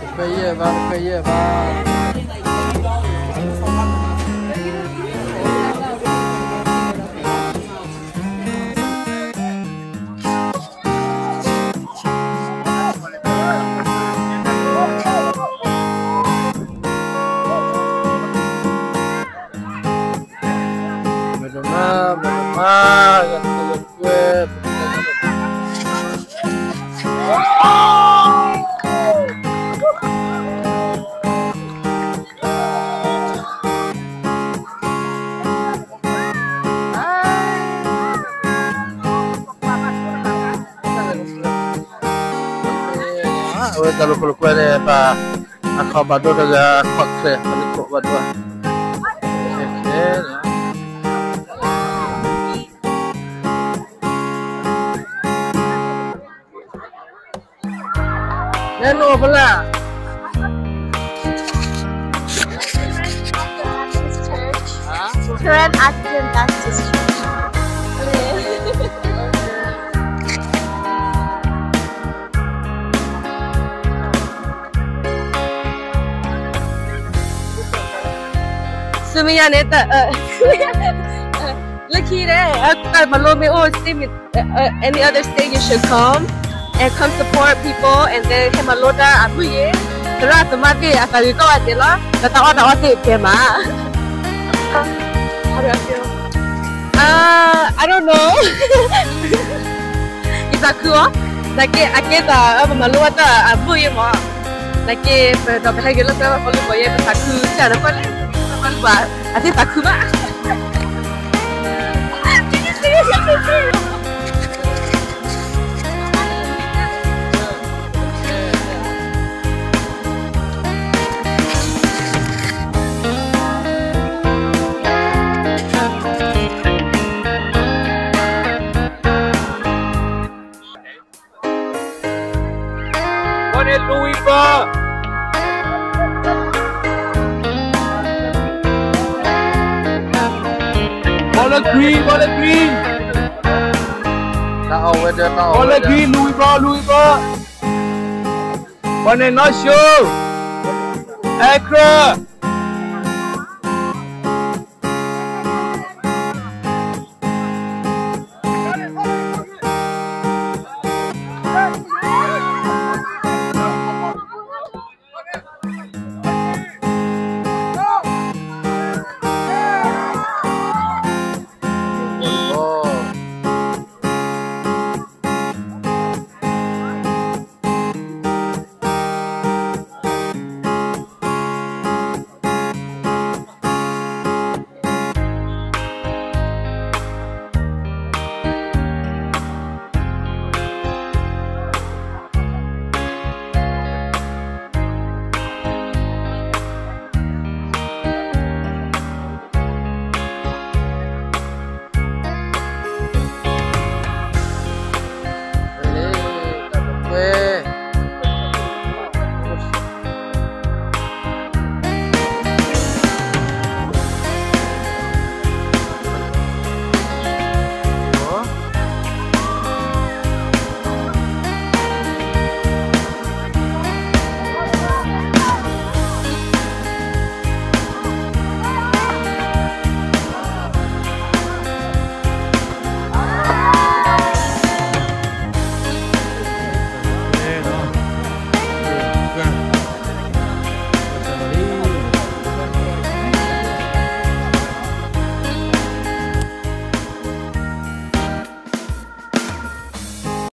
တခွဲယဲၢ်ဘၣ်, တခွဲယဲၢ်ဘၣ်. မ့ၢ်တမၤ, မ့ၢ်တမၤ, ယကွဲ, အဝဲတၢ်လိာ်ခိၣ်လိာ်ကွဲန့ၣ် ပှၤအခီၣ်ဘၣ်ဒိတဂၤ ခီၣ်ချဲၣ် ပှၤလၢခိၣ်ဘၣ်ဒိ, ခဲခဲလၢာ်. Hello, Bala. Karen Advent Baptist Church. ဆူမဲာ်ညါန့ၣ် တၢ်, လၢခံန့ၣ် တၢ်မၤလိမ့ၢ်အိၣ် any other state, you should come and come support people and then ဟဲမၤလိတၢ်အမုာ်ယ့ၣ်, သရၣ်သမါသ့ၣ်အသးဂ့ၤကီၢ်ဂၤဒဲးလီၤ, ဒီးတၢ်အီၣ်တၢ်အီသ့ၣ်ဖဲမး. How do I feel? Uh, I don't know. ယသးခုအီၤ, နာ်က့အကဲသး ပမၤလိဘၣ်တၢ်အမုာ်ယ့ၣ်မး, နာ်က့ပဒီးပဟဲက့ၤလၢပှၤဖီလၢပှၤယဲၢ် ပသးခုဆၣ်ဒီးကွၢ်လၢ ပှၤအသ့ၣ်သးခုဘၣ်. ဘီန့ၣ်လူၤဝံၤဘီ, ဘီလၢ green, ဘီလၢ green, ဘီလၢ green, လူၤဝံၤဘီ, လူၤဝံၤဘီ, ဘီန့ၣ်နီၢ်ၡိ, အဲကြၢး